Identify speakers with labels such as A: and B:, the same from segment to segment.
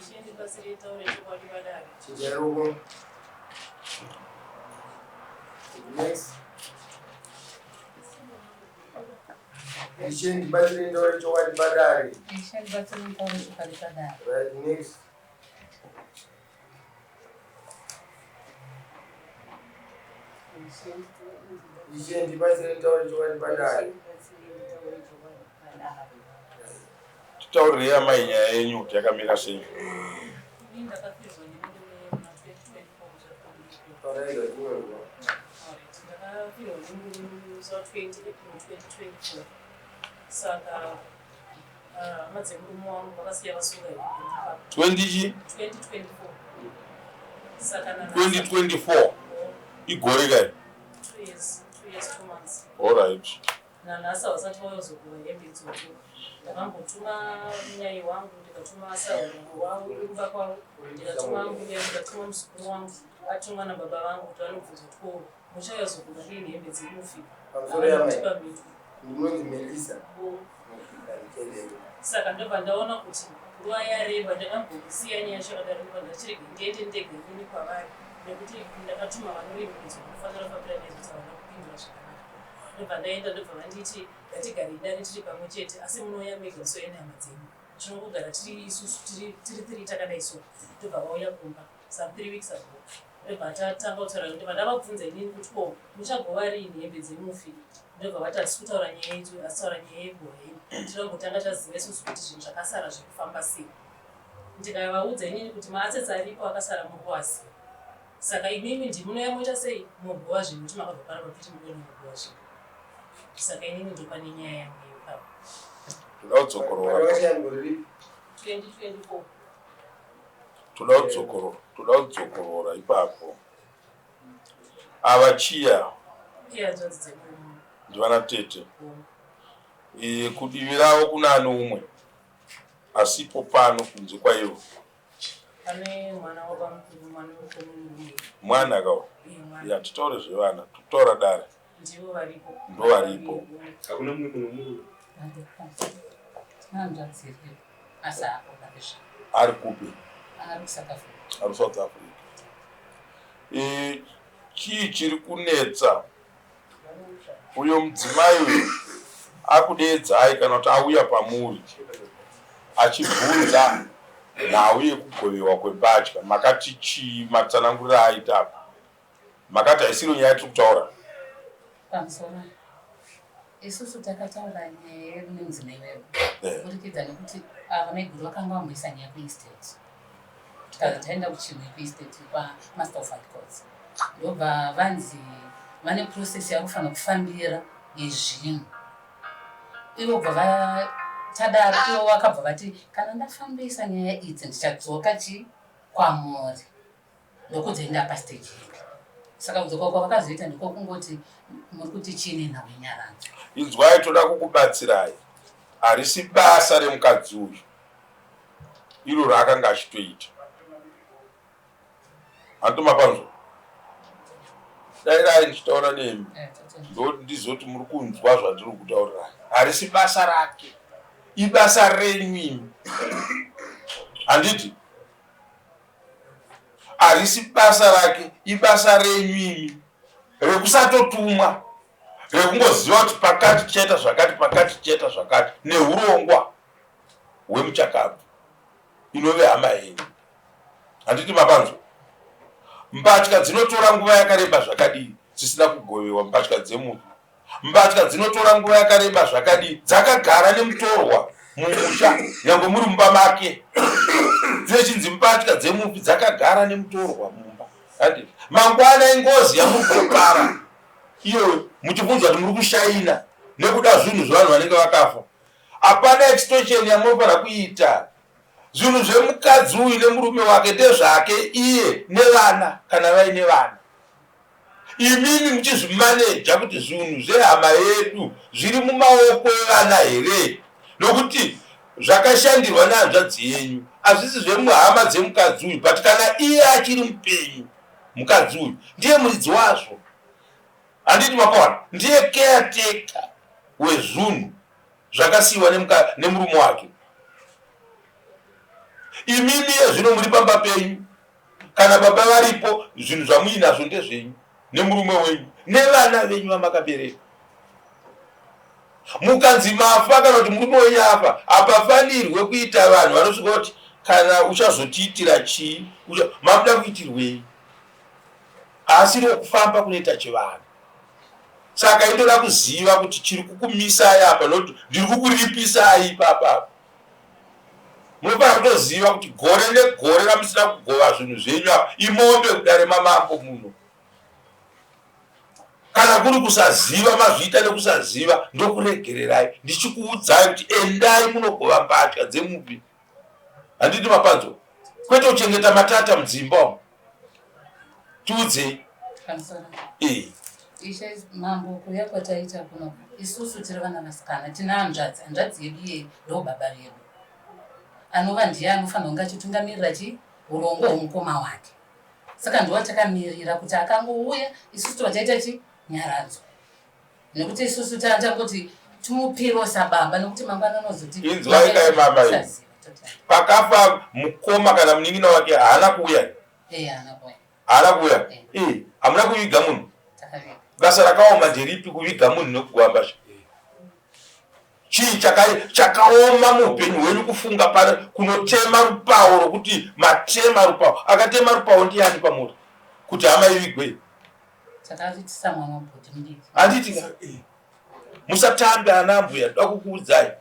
A: Ishe ndibatsirei taure chokwadi padare.
B: Chinjai ruoko. Next. Ishe ndibatsirei taure chokwadi padare.
C: Ishe ndibatsirei taure chokwadi padare.
B: Right, next. Ishe ndibatsirei taure chokwadi padare.
D: Titaurirei amai nyaya yenyu kuti yakamira sei.
A: Ini ndakafirwa nemurume muna 2024 muchakuru.
B: Taurai zvatinonzwa.
A: Alright, ndakafirwa nemurume musi wa 20 April 2024. Saka ah, hama dzemurume wangu vakasiya vasunga hembe
D: 20 chi?
A: 2024. Saka nanhasi
D: 2024 igore kai?
A: 2 years, 2 years 2 months.
D: Alright.
A: Nanhasi havasati vauya hembe idzodzo. Ndakambotuma munyai wangu, ndikatuma sahwira wangu kumba kwavo, ndikatuma mbuya, ndikatuma muzukuru wangu, atumwa nababa vangu kuti vanobvunza kuti ko muchauya kuzogova riini hembe dzemufi.
B: Pamusoro yamai.
A: Havana kutipa mhinduro.
B: Ndinonzi Melissa.
A: Oh. Saka ndobva ndaona kuti nguva yareba, ndakambosiya nyaya yacho yakadaro, ndobva ndachirega ndiende ndega inini kwavari nekuti ndakatuma vanoremekedzwa vanofanira kufambira neizvo havana kupindura zvakanaka. Ndobva ndaenda, ndobva vanditi ngatigarei dare tiri pamwe chete, asi munouya mega musouya nehama dzenyu, tinongogara tiri isusu tiri tiri tiri takadai so. Ndobva vauya kumba some 3 weeks ago, ndobva tatanga kutaura, ndobva ndavabvunza inini kuti ko muchagova riini hembe dzemufi. Ndobva vati hatisi kutaura nyaya yedu, asi taura nyaya yegova hembe, tinombotanga taziva isusu kuti zvinhu zvakasara zviri kufamba sei. Ndikavaudza inini kuti maassets aripo akasara muri kuaziva, saka imimi ndimunoya moita sei mogova zvinhu, kuti makabva panapa kuti mukuenda mogova zvinhu. Saka inini ndopane nyaya yangu ipapo.
D: Toda kudzokorora.
B: Wakashaya gore ripi?
A: 2024.
D: Toda kudzokorora. Toda kudzokorora ipapo. Ava chiya
A: Ihanzvadzi dzemurume.
D: Ndivana tete. E, kudivi ravo kuna ani umwe asipo pano kunze kwaivo?
A: Pane mwana wabamukuru, mwana wekomurume.
D: Mwana kawo.
A: Iye mwana.
D: Ya, titaure zvevana, titaura dare.
A: Ndivo varipo.
D: Ndo varipo.
E: Hakuna mumwe munhu murume?
C: Hanzvadzi iripo asi haapo parizvo.
D: Ari kupi?
C: Ari kuSouth Africa.
D: Ari South Africa. E, chii chiri kunetsa? Uyo mudzimai uyo akudeedzai kana kuti auya pamuri achibvunza nhau yekugovewa kwembatya, makati chii? Matsanangurira aita apa, makati haisiro nyaya yatiri kutaura.
C: Pamusoro, isusu takataura nyaya nemudzimai wedu kuburikidza nekuti ava maiguru vakanga vamboisa nyaya kuestate, tikaza taenda kuchinhu kuestate kwaMaster of High Courts, ndobva vanzi vane process yakufanira kufambira yezvinhu. Ivo bva vatadaro, ivo vakabva vati kana ndafambisa nyaya idzi ndichadzoka chi kwamuri, ndokudzoenda pastage yedu. Saka kudzoka kwavakazoita ndiko kungoti muri kuti chii nenhau yenyaradzo.
D: Inzwai, toda kukubatsirai. Harisi basa remukadzi uyu iro raakanga achitoita. Handimapanzwa. Dairai ndichitaura nemi ndizoti muri kunzwa zvandiri kutaurirai. Harisi basa rake, ibasa renyu imi. Handiti harisi basa rake, ibasa renyu imi rekusatotumwa, rekungoziva kuti pakati tichaita zvakati, pakati tichaita zvakati, neurongwa hwemuchakabvu inove hama yenyu. Handiti mapanzwa? Mbatya dzinotora nguva yakareba zvakadii dzisina kugovewa? Mbatya dzemufi, mbatya dzinotora nguva yakareba zvakadii dzakagara nemutorwa mumusha, nyange muri mumba make, dzinechinzi mbatya dzemufi dzakagara nemutorwa mumba. Handiti mangwana ingozi yamuri kutopara iyo, muchibvunzwa kuti muri kushaina nekuda zvinhu zvevanhu vanenge vakafa. Hapana extortion yamunofanira kuita. Zvinhu zvemukadzi uyu nemurume wake ndezvake iye nevana kana vaine vana. Imimi muchizvimaneja kuti zvinhu zvehama yedu zviri mumaoko evana here, nokuti zvakashandirwa nehanzvadzi yenyu hazvisi zvemuhama dzemukadzi uyu, but kana iye achiri mupenyu mukadzi uyu ndiye muridzi wazvo. Handiti makaona, ndiye caretaker wezvinhu zvakasiyiwa nemurume wake. Imimi yezvino muri pamba penyu, kana baba varipo, zvinhu zvamuinazvo ndezvenyu nemurume wenyu nevana venyu vamakabereka. Mukanzi mafa kana kuti murume wenyu afa, hapafanirwe kuita vanhu vanosvika kuti kana uchazotiitira chii, makuda kuitirwei? Asiri wokufamba kunoita chivanhu. Saka indoda kuziva kuti chiri kukumisai apa nokuti ndiri kukuripisai ipapa apa. Munofanira kutoziva kuti gore negore ramusina kugova zvinhu zvenyu apa imombe kudare mamambo muno. Kana kuri kusaziva mazviita nekusaziva ndokuregererai ndichikuudzai kuti endai munogova mbatya dzemufi. Handiti mapanzwa? Kwete kuchengeta matata mudzimba umu. Tiudzei.
C: Eh. Ishe mambo kuuya kwataita kuno isusu tiri vana vasikana tina hanzvadzi hanzvadzi yedu iye ndo baba vedu anova ndiye anofanira kunge achitungamirira chi urongwa hwemukoma wake saka ndiwo takamirira kuti akangouya isusu tobva taita chi nyaradzo nekuti isusu tangoti timupiro sababa nekuti mangwana anozoti
D: inzwai kai mama iyi pakafa mukoma kana munin'ina wake haana kuuya haana kuuya eh, hamuna kuviga munhu basa rakaoma nderipi kuviga munhu nekugwamba chii chakaoma muupenyu hwenyu kufunga pano kunotema rupawo rokuti matema rupawo akatema rupawo ndiyani pamuri kuti hama ivigwei handiti musatambe ana ambuya ndoda kukuudzai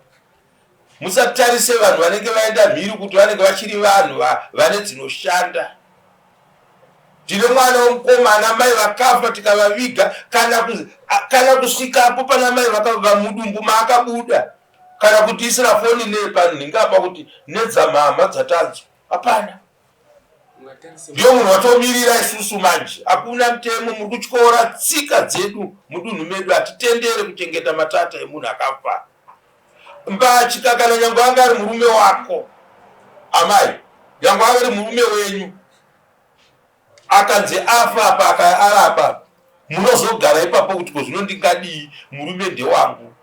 D: Musatarise vanhu vanenge vaenda mhiri kuti vanenge vachiri vanhu vane dzinoshanda. Ndine mwana wemukomana mai vakafa tikavaviga kana, kana kusvikapo pana mai vakabva mudumbu maakabuda kana kutiisira foni nepanhinga apa kuti nedzamhamha dzatanzwa hapana. Ndiyo munhu watomirira isusu manje hakuna mutemo muri kutyora tsika dzedu mudunhu medu hatitendere kuchengeta matata emunhu akafa. Mbatya kana nyangwe anga ari murume wako amai, nyangwe anga ari murume wenyu akanzi afa apa akarapa, munozogara ipapo kuti ko zvino ndingadii, murume ndewangu.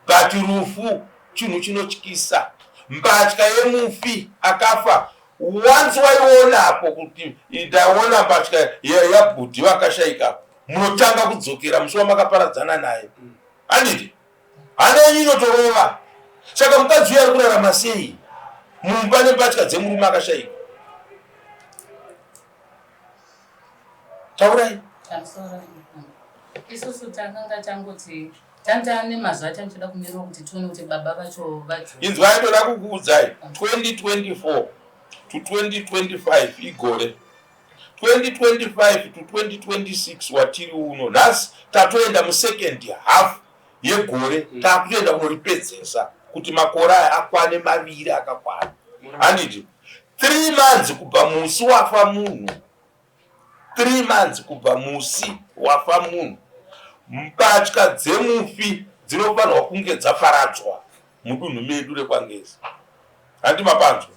D: But rufu chinhu chinotyisa. Mbatya yemufi akafa once waionapo kuti ndaona mbatya yabhudhi vakashaika, munotanga kudzokera musi wamakaparadzana naye, handiti? Hana yenyu inotorova. Saka mukadzi uyu ari kurarama sei mumba nembatya dzemurume akashaika? Taurai.
C: Isusu takanga tangoti tanga nemazuva tanichida kumirira kuti tione kuti baba vacho vacho.
D: Inzwai ndoda kukuudzai 2024 to 2025 igore 2025 to 2026 watiri uno nhasi tatoenda musecond half yegore mm. takutoenda kunoripedzesa kuti makore aya akwane maviri akakwana handiti three months kubva musi wafa munhu three months kubva musi wafa munhu mbatya dzemufi dzinofanirwa kunge dzaparadzwa mudunhu medu rekwangezi handi mapanzwa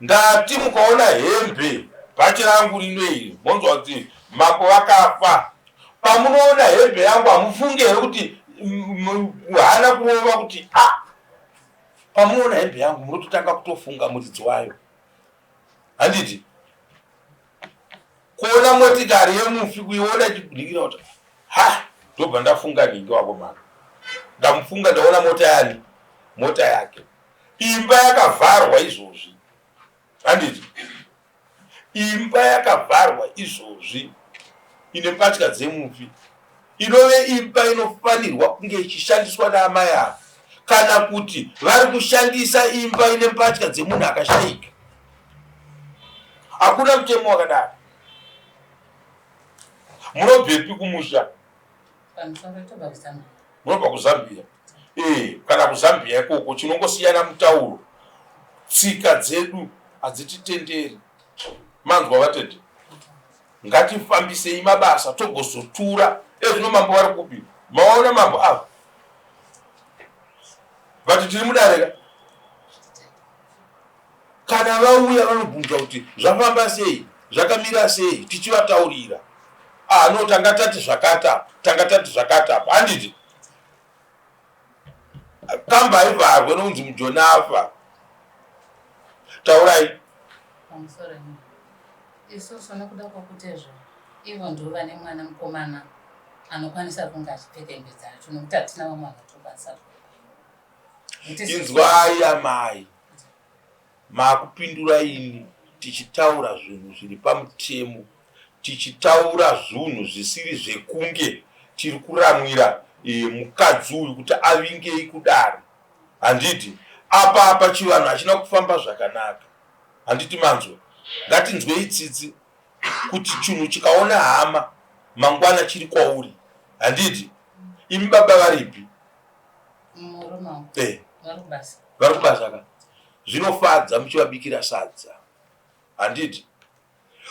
D: Ndati mukaona hembe bhachi rangu rino iri monzwa kuti mambo vakafa. Pamunoona hembe yangu hamufunge here kuti haana kurova kuti a ah! pamunoona hembe yangu munototanga kutofunga muridzi wayo. Handiti? Kuona motikari yemufi kuiona ichibudikira kuti ha ndobva ndafunga nhingi wakomana. Ndamufunga ndaona mota yani mota yake. Imba yakavharwa izvozvi handiti? Imba yakavharwa izvozvi ine mbatya dzemufi inove imba inofanirwa kunge ichishandiswa naamai ava kana kuti vari kushandisa imba ine mbatya dzemunhu akashaika. Hakuna mutemo wakadaro. Munobvepi kumusha? Munobva kuZambia. Eh, kana kuZambia ikoko chinongosiyana mutauro. Tsika dzedu hadzititenderi. Manzwa vatete? Ngatifambisei mabasa togozotura. Ezvino mambo vari kupi? Maona mambo ava? But tiri mudare ka? Kana vauya vanobvunzwa kuti zvafamba sei, zvakamira sei, tichivataurira. Ah no, tanga tati zvakati apa, tanga tati zvakati apa. Handiti? Kamba haivharwe nokunzi mujoni afa. Taurai.
C: Pamusoro isusu nekuda kwokuti izvo ivo ndivo vane mwana mukomana anokwanisa kunge achipfeka hembe dzacho nekuti hatina vamwe vanotokwanisa.
D: Inzwai amai, makupindura ini tichitaura zvinhu zviri pamutemo, tichitaura zvunhu zvisiri zvekunge tiri kuramwira e, mukadzi uyu kuti avingei kudare. Handiti apa apa chivanhu hachina kufamba zvakanaka. Handiti manzwa? Ngatinzwei tsitsi kuti chinhu chikaona hama mangwana chiri kwauri. Handiti imi baba varipi?
C: Eh.
D: Vari kubasa ka? Zvinofadza muchivabikira sadza. Handiti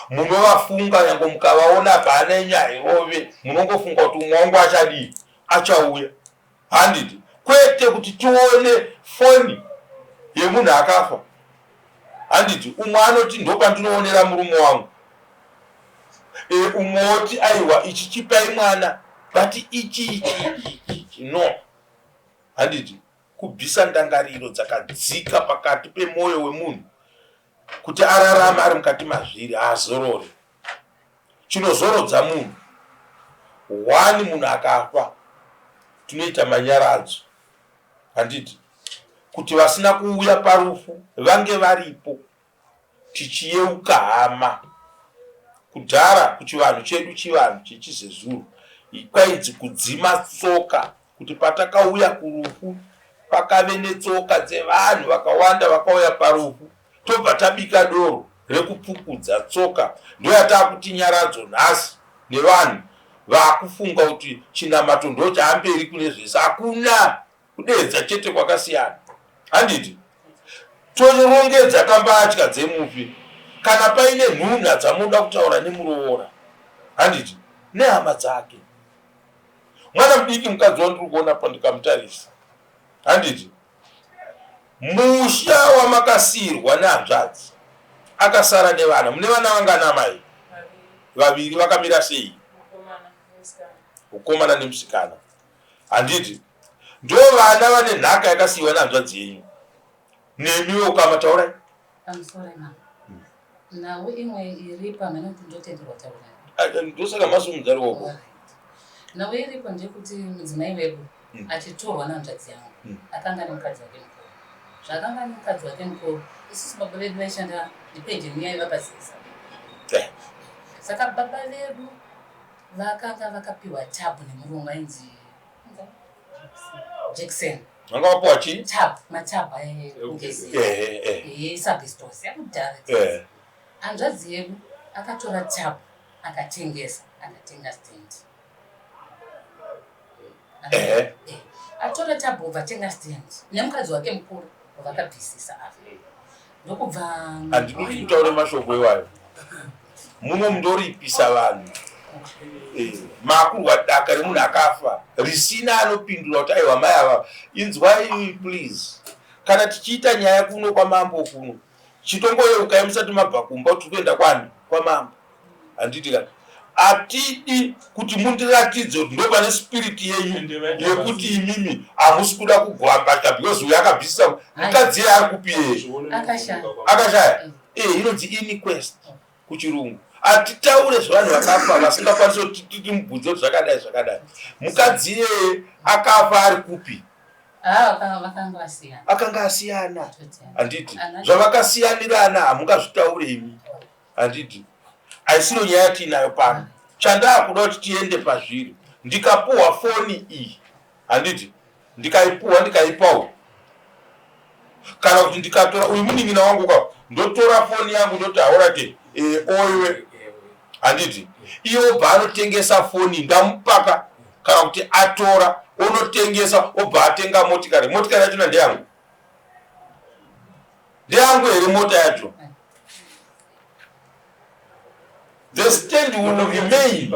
D: munovafunga nyange mukavaona apa ana enyu hairove, munongofunga kuti umwe wangu achadii, achauya. Handiti kwete kuti tione foni yemunhu akafa. Handiti umwe anoti ndopandinoonera murume wangu, e, umwe oti aiwa ichi chipai mwana, but ichi ichi ichi ichi no. Handiti kubvisa ndangariro dzakadzika pakati pemwoyo wemunhu kuti ararame ari mukati mazviri, haazorore. Chinozorodza munhu one, munhu akafa tinoita manyaradzo, handiti kuti vasina kuuya parufu vange varipo tichiyeuka hama. Kudhara kuchivanhu chedu, chivanhu chechizezuru, kwainzi kudzima tsoka, kuti patakauya kurufu pakave netsoka dzevanhu vakawanda vakauya parufu, tobva tabika doro rekupfukudza tsoka. Ndoyatakuti nyaradzo nhasi nevanhu vakufunga kuti chinamato ndo chaamberi kune zvese. Hakuna, kudeedza chete kwakasiyana. Handiti torongedza kambatya dzemufi kana paine nhunha dzamunoda kutaura nemuroora, handiti nehama dzake. Mwana mudiki mukadzi wandiri kuona pa ndikamutarisa, handiti musha wamakasiirwa nehanzvadzi akasara nevana. Mune vana vangana mai? Vaviri. Vakamira sei? Mukomana nemusikana. Handiti ndo vana vane nhaka yakasiyiwa nehanzvadzi yenyu nemiwo ukama? Taurai.
C: Nhau imwe iripo hamene kuti ndotenderwa taura.
D: Ndosaka masumudza ruoko.
C: Nhau iripo ndeyekuti mudzimai wedu achitorwa nehanzvadzi yangu akanga nemukadzi wake mukuru. Zvaakanga nemukadzi wake mukuru, isusu baba vedu vaishanda ndipenjeni yaiva pazeza. Saka baba vedu vakanga vakapiwa tabu nemurungu ainzi Jackson.
D: Vanga vapiwa chii?
C: Tab, matab esabestos yakudhara. Hanzvadzi yedu akatora tab akatengesa, akatenga stand. Atora tab obva atenga stand nemukadzi wake mukuru vakabvisisa ava ndokubva.
D: Handidi kuti utaure mashoko iwayo muno, mundoripisa vanhu. Makurwa daka remunhu akafa risina anopindura kuti aiwa mai ava. Inzwai please, kana tichiita nyaya kuno kwamambo kuno, chitongoyeukai musati mabva kumba kuti tiri kuenda kwani? Kwamambo. Handiti kana hatidi kuti mundiratidze kuti ndo pane spiriti yenyu yekuti imimi hamusi kuda kugwambata because uyo akabvisisa mukadzi iye ari kupi? Yeye akashaya. Inonzi inquest kuchirungu. Hatitaure zvevanhu vakafa vasingakwanisi kuti timubvunze kuti zvakadai zvakadai. Mukadzi iyeye akafa ari kupi? Akanga asiyana. Handiti zvavakasiyanirana hamungazvitaure imi. Handiti haisiro nyaya yatiinayo pano. Chandaakuda kuti tiende pazviri, ndikapuhwa foni iyi, handiti ndikaipuhwa ndikaipawo, kana kuti ndikatora uyu munin'ina wangu ka, ndotora foni yangu ndoti haurate e, oiwe, handiti iye obva anotengesa foni ndamupaka, kana kuti atora onotengesa obva atenga motikari. Motikari yachona ndeyangu, ndeyangu here mota yacho? The stand will remain.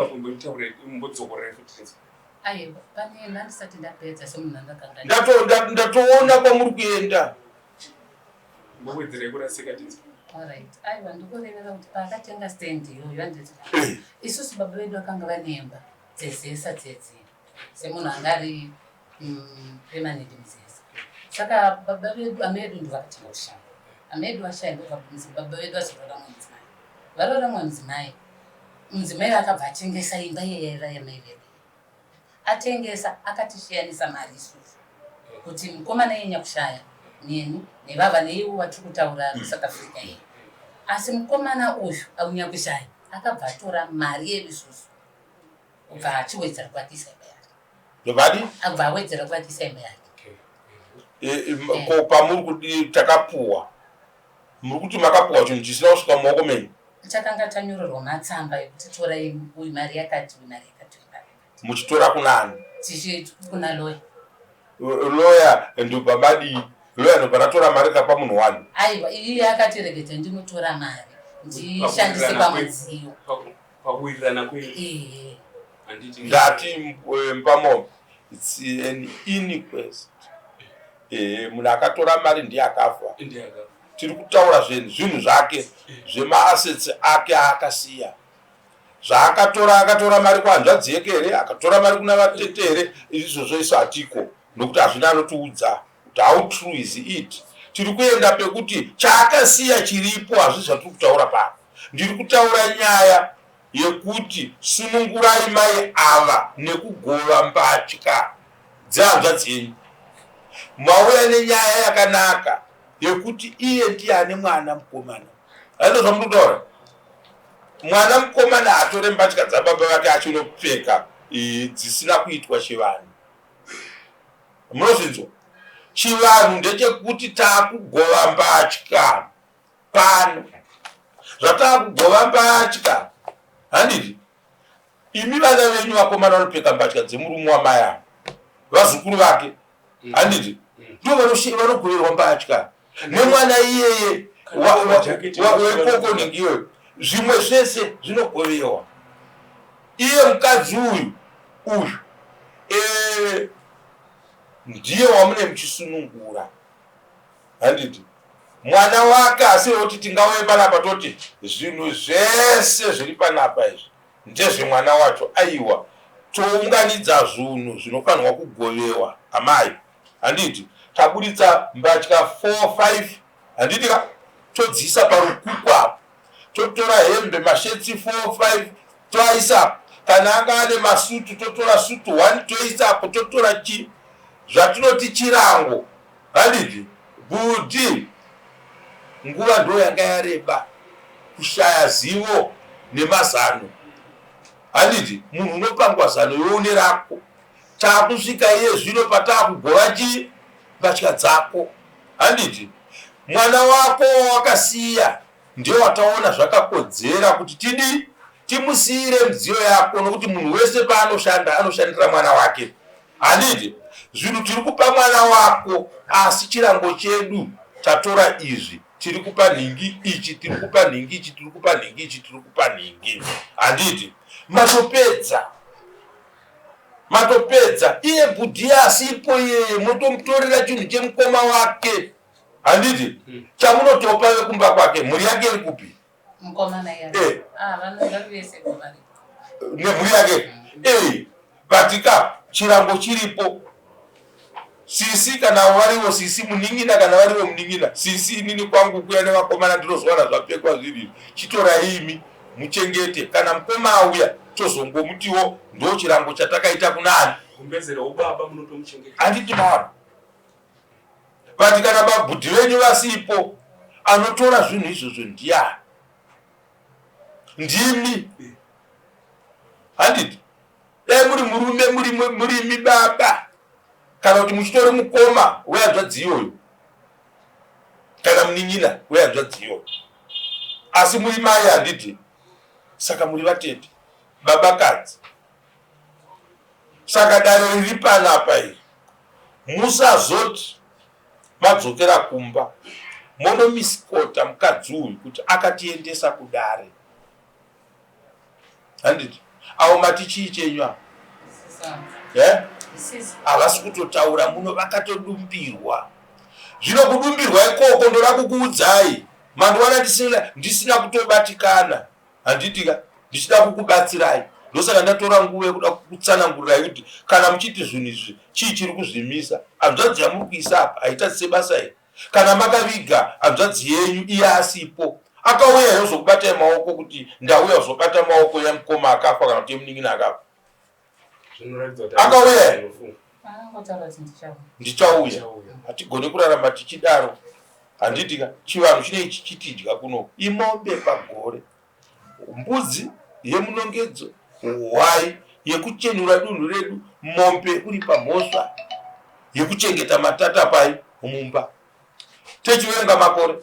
D: Ndatoona kwamuri kuenda.
C: Aiwa, ndikurevera kuti paakatenga stand iyoyo, handiti isusu baba vedu vakanga vane imba dzezesa dzedzi semunhu anga ari permanent muzesa. Saka baba vedu, amai vedu ndo vakatenga kushango. Amai vedu vashaya ndobva baba vedu vazotora mumwe mudzimai. Varoora mumwe mudzimai, mudzimai akabva atengesa imba iye yaiva yamai vedu. Atengesa akatishiyanisa mari isusu kuti mukomana iye nyakushaya neni nevava neiwo vatiri kutaura ari kuSouth Africa iye. Asi mukomana uyu nyakushaya akabva atora mari yedu isusu kubva achiwedzera kuvakisa imba yake.
D: Ndovadi?
C: Abva awedzera kuvakisa imba yake.
D: E, e, ko pamuri kuti takapuwa muri kuti makapuwa chinhu chisina kusvika mumaoko menyu?
C: Takanga tanyorerwa matsamba ekuti torai uyu mari yakati uyu mari yakati uyu mari yakati.
D: Muchitora kunani?
C: Tichi kuna lawyer.
D: Lawyer ndobva madii? Lawyer ndobva ratora mari kapa munhu wani?
C: Aiwa iye akati regedza ndinotora mari ndishandise pamudziyo.
E: Pakuwirirana kwenyu.
C: Ehe.
E: Handiti.
D: Ndati eh, mpamombe it's an inquest. Eh, munhu akatora mari ndiye akafa.
E: Ndiye akafa.
D: Tiri kutaura zvinhu zvake zvemaassets ake aakasiya zvaakatora akatora mari kuhanzvadzi yeke here akatora mari kuna vatete here izvozvo isu hatiko nokuti hazvina anotiudza kuti how true is it tiri kuenda pekuti chaakasiya chiripo hazvi zvatiri kutaura pano ndiri kutaura nyaya yekuti sunungurai mai ava nekugova mbatya dzehanzvadzi yenyu mauya nenyaya yakanaka yekuti iye ndiye ane mwana mukomana aito zvamuri kutaura mwana mukomana atore mbatya dzababa vake achinopfeka dzisina kuitwa chivanhu munozvinzwa chivanhu ndechekuti taakugova mbatya pano zvataakugova mbatya handiti imi vana venyu vakomana vanopfeka mbatya dzemurume wamai ava vazukuru vake mm. handiti mm. ndo vanogoverwa mbatya nemwana iyeye wekoko nhingi iyoyo zvimwe zvese zvinogovewa iye mukadzi uyu uyu eh, ndiye wamune muchisunungura handiti mwana wake asi wekuti tingauye panapa toti zvinhu zvese zviri panapa izvi ndezvemwana wacho aiwa tounganidza zvunhu zvinofanirwa kugovewa amai handiti taburitsa mbatya 4 5 handiti ka todziisa parukuku apo totora hembe mashetsi 4 5 toaisa apo kana anga ane masutu totora sutu 1 toisa apo totora chi zvatinoti chirango Handiti bhudhi nguva ndo yanga yareba kushaya zivo nemazano handiti munhu unopangwa zano iwe une rako takusvika iye zvino patakugova chii mbatya dzako handiti mwana wako wawakasiya ndiye wataona zvakakodzera kuti tidii timusiire midziyo yako nokuti munhu wese paanoshanda anoshandira mwana wake handiti zvinhu tiri kupa mwana wako asi chirango chedu tatora izvi tiri kupa nhingi ichi tiri kupa nhingi ichi tiri kupa nhingi ichi tiri kupa nhingi handiti matopedza matopedza iye bhudhi asipo iyeye motomutorera chinhu chemukoma wake handiti hmm. chamunotopa vekumba kwake mhuri yake iri kupi
C: eh. ah,
D: nemhuri yake hmm. eh, but ka chirango chiripo sisi kana varivo sisi munin'ina kana varivo munin'ina sisi inini kwangu kuya nevakomana ndinozowana zvapfekwa zviri chitorai imi muchengete kana mukoma auya tozongomutiwo ndo chirango chatakaita kunani handiti mawana but kana babhudhi venyu vasipo anotora zvinhu izvozvo ndiyani ndimi handiti dai muri murume murimi baba kana kuti muchitori mukoma wehanzvadzi iyoyo kana munin'ina wehanzvadzi iyoyo asi muri mai handiti saka muri vatete babakadzi Saka dare riri panapa iri musazoti madzokera kumba monomisikota mukadzi uyu kuti akatiendesa kudare handiti avo mati chii chenyu avo eh? havasi kutotaura muno vakatodumbirwa zvino kudumbirwa ikoko ndoda kukuudzai mandiwana ndisina, ndisina kutobatikana Handitika ndichida kukubatsirai ndosaka ndatora nguva yekuda kukutsanangurirai kuti kana muchiti zvinhu izvi chii chiri kuzvimisa. Hanzvadzi yamuri kuisa apa haitadzise basa here? Kana makaviga hanzvadzi yenyu iye asipo, akauya here kuzokubatai maoko kuti ndauya kuzobata maoko yamukoma akafa kana kuti yemunin'ina akafa? Akauya here? Ndichauya. Hatigone kurarama tichidaro. Handiti ka chivanhu chinei chichitidya kuno imombe pagore. Mbudzi yemunongedzo, hwai yekuchenura dunhu redu, mombe yekuripa mhosva yekuchengeta matata pai mumba. Techiverenga makore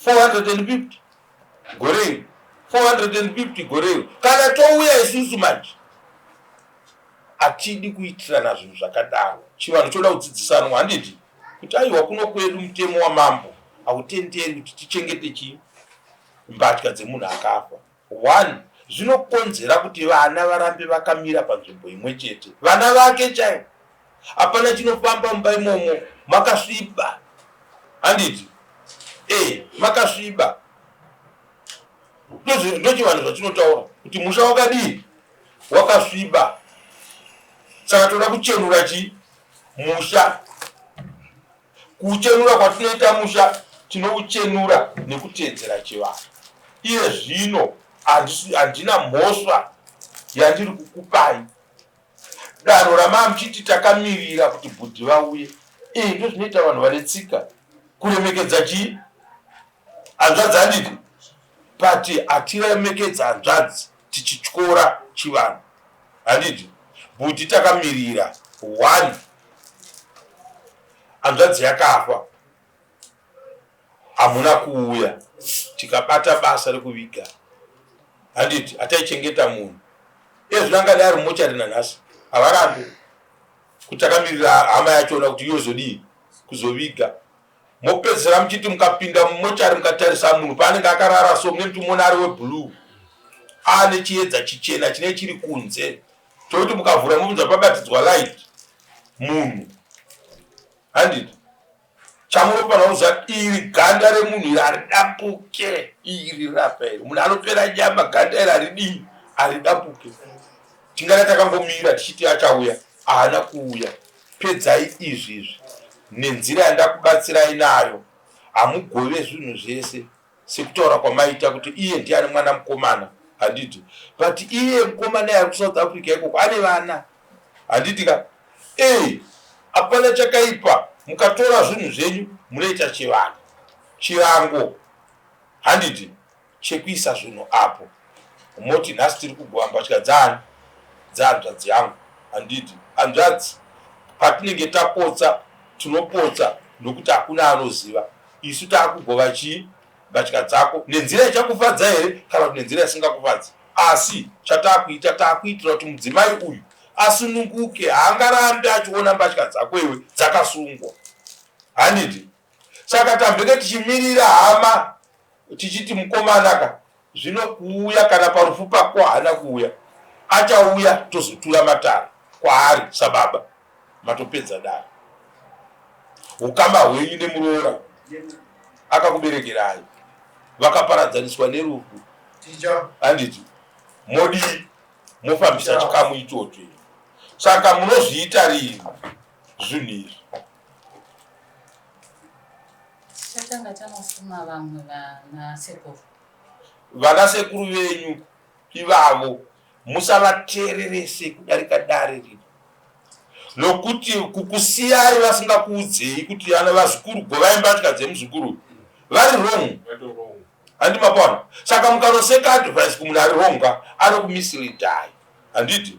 D: 450 gore iri 450 gore iri kana touya isusu manje hatidi kuitirana zvinhu zvakadaro. Chivanhu choda kudzidzisanwa handiti kuti aiwa kuno kwedu mutemo wamambo hautenderi kuti tichengete chii mbatya dzemunhu akafa. One, zvinokonzera kuti vana varambe vakamira panzvimbo imwe chete. Vana vake chaivo. Hapana chinofamba mumba imomo makasviba. Handiti? Eh, makasviba. Ndochivanhu zvachinotaura kuti musha wakadii? Wakasviba. Saka toda kuchenura chii? Musha. Kuchenura kwatinoita musha tinouchenura nekuteedzera chivanhu. Iye zvino handina mhosva yandiri kukupai. Danho ramaa muchiti takamirira kuti bhudhi vauye. Ee ndozvinoita vanhu vane tsika kuremekedza chii? Hanzvadzi handiti? But hatiremekedza hanzvadzi tichityora chivanhu. Handiti? Bhudhi takamirira one hanzvadzi yakafa hamuna kuuya tikabata basa rekuviga handiti hataichengeta munhu ezvino angadai ari mumochari nanhasi havarambe kuti takamirira hama yachona kuti yozodii kuzoviga mopedzisira muchiti mukapinda mumochari mukatarisa munhu paanenge akarara so mune muchimuona ari weblue aane chiedza chichena chine chiri kunze chokuti mukavhura mobvunza pabatidzwa light munhu handiti chamunofanira kuziva iri ganda remunhu iri haridambuke iri rapa iri munhu anopera nyama ganda iri haridii haridambuke tingada takangomira tichiti achauya haana kuuya pedzai izvi izvi nenzira yandakubatsirai nayo hamugove zvinhu zvese sekutaura kwamaita kuti iye ndiye ane mwana mukomana handiti but iye mukomana ari kusouth africa ikoko ane vana handiti ka e hapana chakaipa mukatora zvinhu zvenyu munoita chivanhu chirango handiti chekuisa zvinhu apo moti nhasi tiri kugova mbatya dzaani dzehanzvadzi yangu handiti hanzvadzi patinenge tapotsa tinopotsa nokuti hakuna anoziva Isu taakugova chii? Mbatya dzako. Nenzira ichakufadza here kana kuti nenzira isingakufadzi? Asi chataakuita taakuitira kuti mudzimai uyu asununguke, haangarambi achiona mbatya dzako iwe dzakasungwa. Handiti? Saka tambenge tichimirira hama tichiti mukomana ka zvino kuuya kana parufu pako haana kuuya achauya tozotura matare kwaari sababa matopedza dare ukama hwenyu nemuroora akakuberekerai vakaparadzaniswa nerufu handiti modii mofambisa chikamu ichocho saka munozviita rini zvinhu izvi
C: Tichatanga tanosuma vamwe vana sekuru.
D: Vana sekuru venyu ivavo musavateererese kudarika dare rino nokuti kukusiyai vasingakuudzei kuti ana vazukuru govai mbatya dzemuzukuru vari wrong handi mapona saka mukanoseka advice kumunhu ari wrong ka anokumisleadai handiti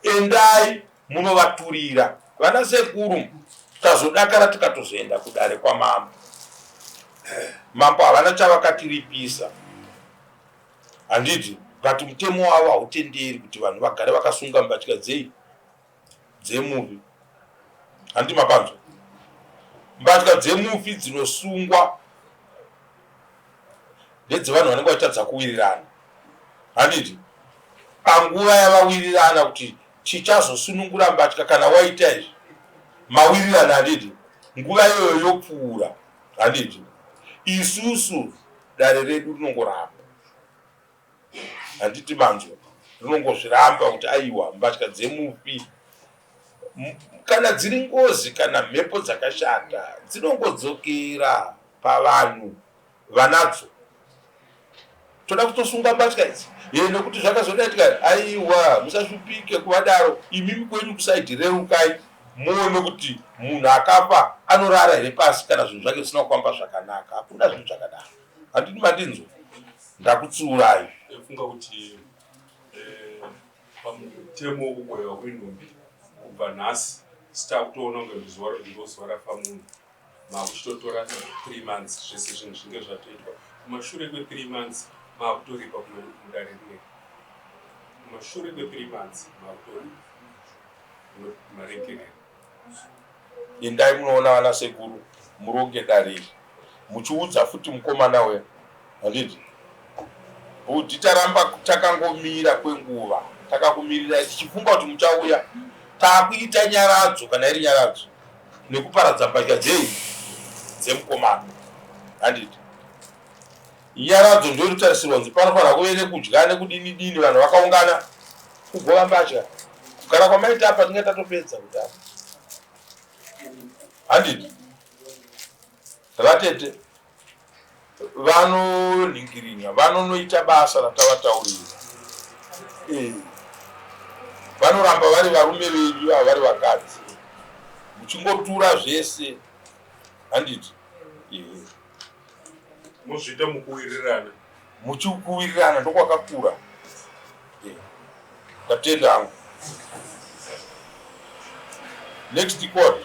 D: Endai munovaturira vana sekuru tazodakara tikatozoenda kudare kwamambo. Mambo havana chavakatiripisa handiti but mutemo wavo hautenderi kuti vanhu vagare vakasunga mbatya dzei dzemufi handiti mapanzwa mbatya dzemufi dzinosungwa ndedzevanhu vanenge vachitadza kuwirirana handiti panguva yavawirirana kuti tichazosunungura mbatya kana waita izvi mawirirana handiti nguva iyoyo yopfuura handiti isusu dare redu rinongoramba handiti manzwa rinongozviramba kuti aiwa mbatya dzemufi Kana dziri ngozi kana mhepo dzakashata dzinongodzokera pavanhu vanadzo. Toda kutosunga mbatya idzi ye nekuti zvakazodaitika. Aiwa, musashupike kuvadaro imimi kwenyu kusaidi reukai muone kuti munhu akafa anorara here pasi kana zvinhu zvake zvisina kufamba zvakanaka. Hakuna zvinhu zvakadaro. Handiti mandinzwa? Ndakutsiurai.
E: Ndafunga kuti eh, pamutemo wekugovewa kwenhumbi kubva nhasi sitakutoona kunge ndizuva ndozuva rafa munhu makuchitotora 3 months zvese zvinhu zvinge zvatoitwa kumashure kwe 3 months makutoripa mudare rineri kumashure kwe 3 months makutoripa maregerero.
D: Endai munoona vana sekuru muronge dare iri muchiudza futi mukomana uya handiti bhudhi taramba takangomira kwenguva takakumirirai tichifunga kuti muchauya takuita nyaradzo kana iri nyaradzo nekuparadza mbatya dzei dzemukomana handiti nyaradzo ndoinotarisirwa kunzi panofanira kuve nekudya nekudini dini vanhu vakaungana kugova mbatya kugara kwamaita apa tinge tatopedza kudaro handiti vatete vanonhingirinya vanonoita basa ratavataurira eh. Vanoramba vari varume venyu ava vari vakadzi muchingotura zvese handiti eh.
E: Mozviita mukuwirirana.
D: Muchikuwirirana ndokwakakura eh. Ndatenda hangu. Next court.